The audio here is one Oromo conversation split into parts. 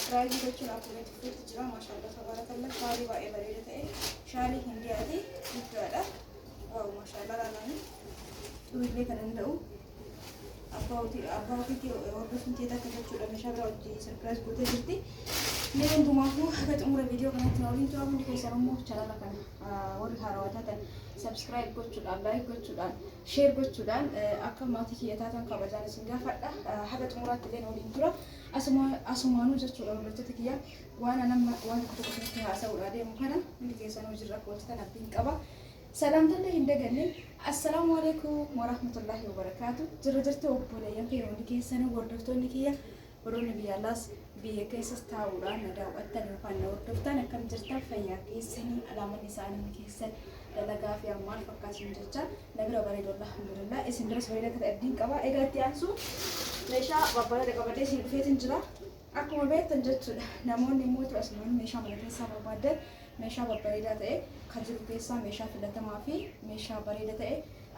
Subscribe gochuun akkuma itti fufetti jira. Maashaallah tabarakallah shaalii baay'ee bareeda ta'e shaalii hindiyaati guddaadha. Waaw maashaallah laalanii xurillee kan danda'u abbaa ofiitii hordofuun teeta akka jechuudha meeshaa biraa hojii surprise gootee jirti. Mee hundumaafuu haga xumura viidiyoo kanaatti na waliin tura hundi keessan immoo chaanala kana warri haarawaa taatan subscribe gochuudhaan like gochuudhaan share gochuudhaan akka maatii kiyya taatan kabajaan isin gaafadha. Haga xumuraatti illee na waliin tura. Asumaanuu jechuudha hordoftoota kiyya waan anamma waan tokko tokko isinitti haasa'uudhaa deemu kana hundi keessan hojiirra akka oolchitan abdiin qaba. Salaamtallee hin daganne. Assalaamu alaikum warahmatullaahi wabarakaatu. Jirra jirtu obboleeyyan kiyya hundi keessanuu hordoftoonni kiyya warroonni biyya alaas biyya keessas taa'uudhaan na daawwattan yookaan na hordoftan akkam jirtan fayyaa keessanii alaamanni isaanii keessan dalagaa fi maal fakkaatu jecha na bira bareedu alhamdulillah isin biras bareeda akka ta'e abdiin qaba. Egaa itti aansu meeshaa babbareeda qabadhee isin dhufeetin jira. Akkuma beektan jechuudha namoonni immoo asumaan meeshaa mana keessaa barbaadan meeshaa babbareedaa ta'e kan jiru keessaa meeshaa filatamaa fi meeshaa bareeda ta'e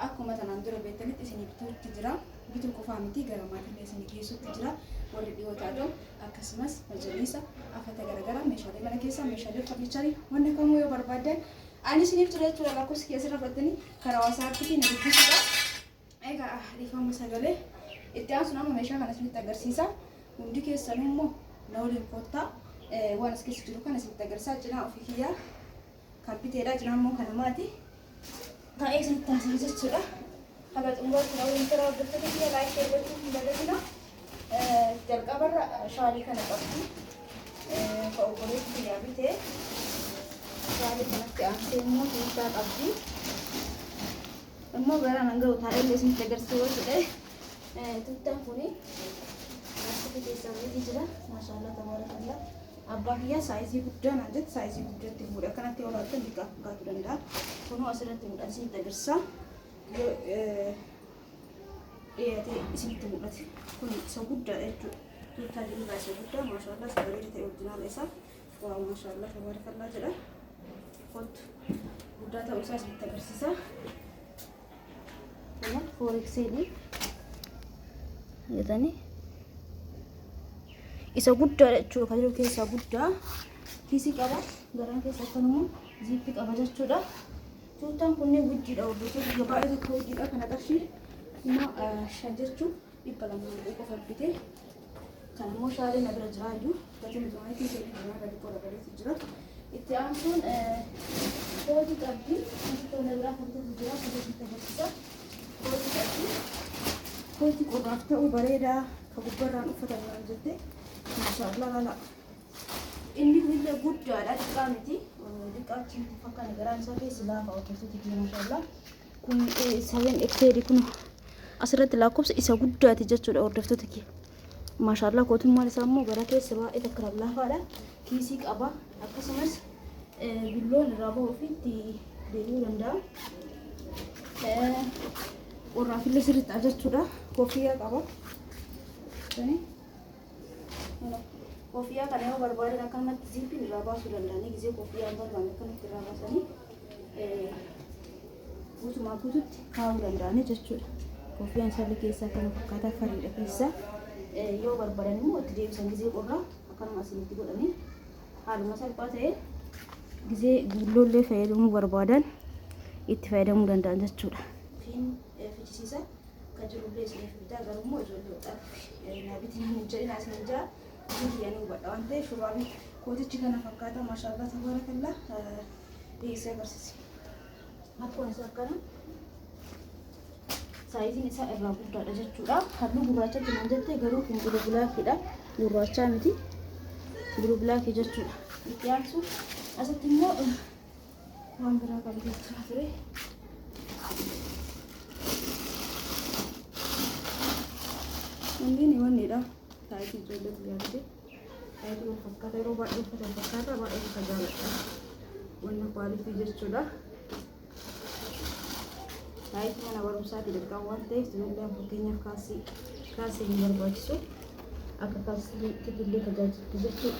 akkuma tanaan dura beektanitti isinii bituutti jira. Bituu qofaa miti gara maatiillee isinii geessutti jira. Warri dhiyoo taatan akkasumas majaliisa afata garaagaraa meeshaalee mana keessaa meeshaalee farnicharii wanna kamuu yoo barbaadan ani isiniif jira jechuudha. Lakkoofsa kiyya asirra fudhattanii karaa waasaappiitiin na dubbisuudha. Egaa dhiifama sagalee itti aansuun amma meeshaa kana isinitti agarsiisa. Hundi keessanuu immoo na waliin kottaa waan as keessa jiru kana isinitti agarsiisa. Cinaa ofii kiyyaa kan biteedha. Cinaa immoo kan namaati. Taa'ee isinitti haasa'e jechuudha. Haga xumuraatti na waliin tura hordoftoota kiyya like share gochuu hin dagatina. Jalqabarra shaalii kana qabdi. Ka obboleessi kiyyaa bitee shaalii kanatti aansee immoo tuuttaa qabdi. Immoo garaan hanga taa'ee illee isinitti agarsiisuu yoo jedhe tuuttaan kuni laastikii keessaa baheetii jira. Maashaallah tabaarakallah. Abbaa kiyyaa saayizii guddaa naan jette saayizii guddaatti fuudhe akkanatti yoo laattan xiqqaa fakkaatu danda'a. Kunoo asirratti mul'ata isinitti agarsiisa. Yoo dhiyaatee isinitti mul'ate kun isa guddaadha jechuudha. Tuuttaa jirurraa isa guddaa maashaallah isa bareeda ta'e orjinaala isaa. Waaw maashaallah tabaarakallah jedha. Kottu guddaa ta'uu isaa isinitti agarsiisa. Kun foorikseedhi. Jetanii isa guddaadha jechuudha. Kan jiru keessaa guddaa kiisii qaba. Garaan keessa akkanuma ziippii qaba jechuudha. Tuuttaan kunneen guddiidha hordoftoota biyya baay'ee tokko guddiidha. Kana qarshii 5000 jechuun 200 qofa bite. Kan immoo shaalee na bira jira iyyuu gatiin duraaniitiin keenya duraa gadi qola gadiitu jira. Itti aansuun kootii qabdi. Wanti na biraa kan ta'u jira. Kan ta'u agarsiisa. Kootii qabdi. Kootii qorraaf ta'u bareedaa kan gubbarraan uffatan waan jette. Maashaallah laala. Inni kunillee guddaadha xiqqaa miti. Xiqqaa achi miti fakkaata garaan isaa keessi laafa hordoftoota kiyya maashaallah. Kun seven XL kun asirratti lakkoofsa isa guddaati jechuudha hordoftoota kiyya. Maashaallah kootummaan isaa immoo gara keessa baay'ee takka lallaafaadha. Kiisii qaba. Akkasumas gulloon irraa bahuu fi itti deebi'uu danda'a. Qorraafillee sirriitti jechuudha. Koffiyyaa qaba. Koffiyyaa kana yoo barbaadan akkanumatti ziippiin irraa baasuu danda'anii gizee koffiyyaa hin barbaanne akkanatti irraa baasanii guutumaa guututti kaa'uu danda'anii jechuudha. Koffiyaan isaallee keessaa kana fakkaataa fariidha keessa yoo barbaadan immoo itti deebisan gizee qorraa akkanuma asinitti godhanii haaluma salphaa ta'e gizee guulloollee fayyadamuu barbaadan itti fayyadamuu danda'an jechuudha. Fiin fichisiisa kan jirullee isiniif bitaa garuu immoo ijoollee hodhaaf naa bitii hin jedhina isin jaa isin kiyya ni hubadha waan ta'eef shurraabii kootichi kana fakkaata maashaallah tabaarakallah dhiyeessee agarsiise. Akkuma isaa akkana saayiziin isaa irraa guddaadha jechuudha. Halluu gurraachatti naan jette garuu kun blue blackiidha. Gurraachaa miti. Blue blackii jechuudha. Itti aansu asitti immoo waan biraa qabachaa ture. Wanni wannidha. Saayitii ijoollee biyyaa fide. Saayitii wal fakkaata yeroo baay'ee uffata wal fakkaata baay'ee isa jaalladha. Wanna kwaalitii jechuudha. Saayitii mana barumsaati dirqama waan ta'eef ijoolleen fakkeenyaaf kaalsii kaalsii hin barbaachisu. Akka kaalsiitti illee tajaajilti jechuudha.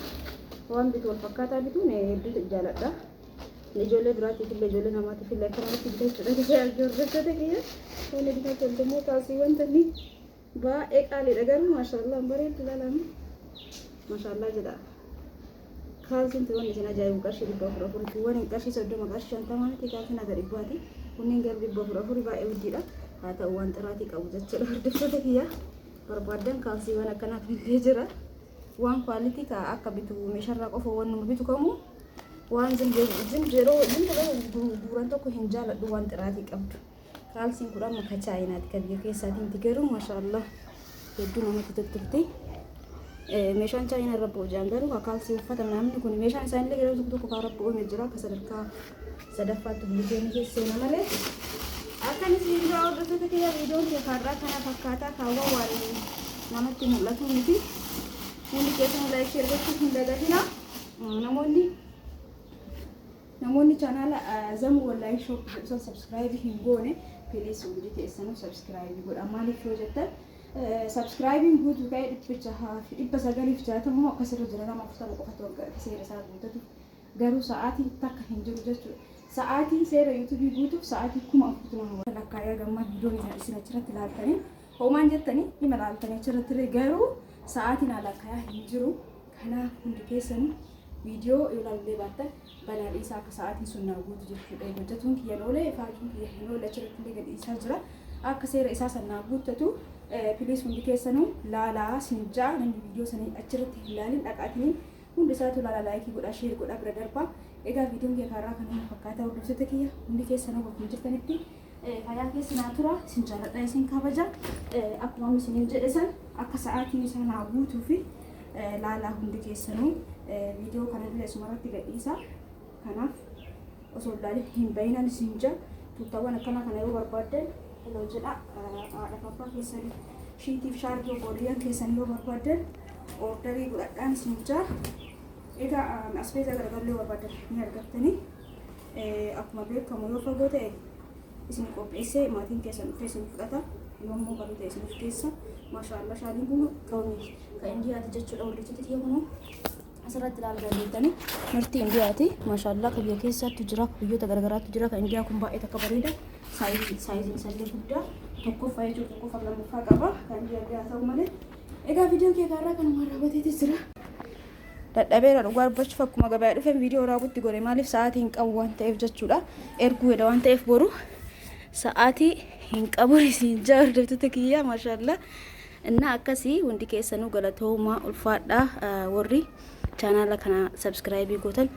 Waan bitu wal fakkaataa bituun hedduu jaalladha. Ijoollee biraatiif illee ijoollee namaatiif illee akkanumatti bitachuudha. Gisee argee hordoftoota kiyya. Wanni bitaa toltu immoo kaalsii wanta inni baay'ee qaaliidha garuu maashaallah bareedu ilaalama. Maashaallah jedha. Kaalsiin turoon isin ajaa'ibu qarshii 404. Kuuwwan qarshii 30, qarshii 50 miti, kaalsiin haga 100ti. Kunneen garuu 404, baay'ee guddiidha. Haa ta'u, waan xiraatii qabu jechuudha. Hordoftoota kiyya, barbaaddan kaalsiiwwan akkanaa kunillee jira. Waan quality ka akka bitu meeshaarraa qofa waan nama bitu kamuu waan zim yeroo zim guuran tokko hin jaaladhu, waan xiraatii qabdu. Kaalsiin kun amma ka Chaayinaati, ka biyya keessaatiin miti, garuu maashaallah hedduu namatti tottolti. Meeshaan Chaayinaa irra bu'u garuu ka kaalsii uffata namni kun meeshaan isaanillee yeroo tokko tokko karaa bu'uun jira, akka sadarkaa sadaffaatti bultoonni keessa seena malee. Akkan isin jaa, hordoftoota kiyya, viidiyoon kee kaarraa kana fakkaataa kaawwan waan namatti mul'atu miti. Hundi keessan like, share gochuu hin dagatina. Namoonni chaanaala Zamu Online Shop jedhu san subscribe hin goone, please hundi keessanuu subscribe godha. Maaliif yoo jettan, subscribeiin guutuu ka'ee 660 akkasirra jira, nama 40 qofatu waggaa seera isaa guutatu. Garuu sa'aatiin takka hin jiru jechuudha. Sa'aatiin seera YouTubeii guutuuf sa'aatii 4000tu nama lakkaa'ee. Gammaa viidiyoon isin achirratti ilaaltanii homaan jettanii hima ilaaltanii achirratti, garuu sa'aatiin lakkaayaa hin jiru. Kanaaf hundi keessanuu viidiyoo yoo ilaallee baattan banaa dhiisaa, akka sa'aatiin sun naa guutu jechuudha. Hojjetuun kiyya oolee, faajuun kiyya hin oolle, achirratti illee gadi dhiisaa jira. Akka seera isaa san naa guuttatu, please hundi keessanuu laalaa sin jaa. Namni viidiyoo sanii achirratti hin laalin, dhaqaatiniin hundi isaatu laala, like godhaa, share godhaa bira darbaa. Egaa viidiyoon kiyya kaarraa kanuma fakkaata. Hordoftoota kiyya, hundi keessanuu bakkuma jirtanitti fayyaa keessa naa tura. Isin jaalladha, isin kabaja. Akkuma amma isiniin jedhe san, akka sa'aatiin isaa naa guutuu fi laalaa hundi keessanuu. Viidiyoo kanallee asumarratti gadhiisa. Kanaaf osoo ilaalin hin bahinan isin jaa. Tuuttaawwan akkanaa kana yoo barbaaddan hello jedha. Haadha abbaa keessanii shiitiif shaarbii obboleeyyan keessanii yoo barbaaddan orderii godhadhaan isin jaa. Egaa asbeezaa garagarlee barbaadan ni argattanii. Akkuma beekamu yoo fagoo ta'e isin qopheessee maatiin keessan dhufee isin fudhata. Yommuu garuu ta'e isin keessa. Maashaallah, shaaliin kun kan Indiyaati jechuudha. Hordoftoota kiyya, kunuu asirratti ilaaluu dandeettanii, murtii Indiyaati. Maashaallah, kan biyya keessaatti jira, biyyoota garagaraatti jira. Kan Indiyaa kun baay'ee takka bareeda. Sizeiin isallee guddaa, tokkoffaa jechuudha, tokkoffaa lammaffaa qaba. Kan Indiyaa biraa ta'u malee. Egaa viidiyoon kee kaarraa kanuma raawwateetis jira. Dadhabeera dhugaa dubbachuuf. Akkuma gabaa dhufeen viidiyoo raawwatti godhe. Maaliif, sa'aatii hin qabu waan ta'eef jechuudha. Erguu jedha waan ta'eef boru sa'aatii hin qabu isin jaa, hordoftoota kiyyaa, maashaallah. Innaa akkasii, hundi keessanuu galatoomaa, ulfaadhaa, warri chaanaala kana subscribe gootan.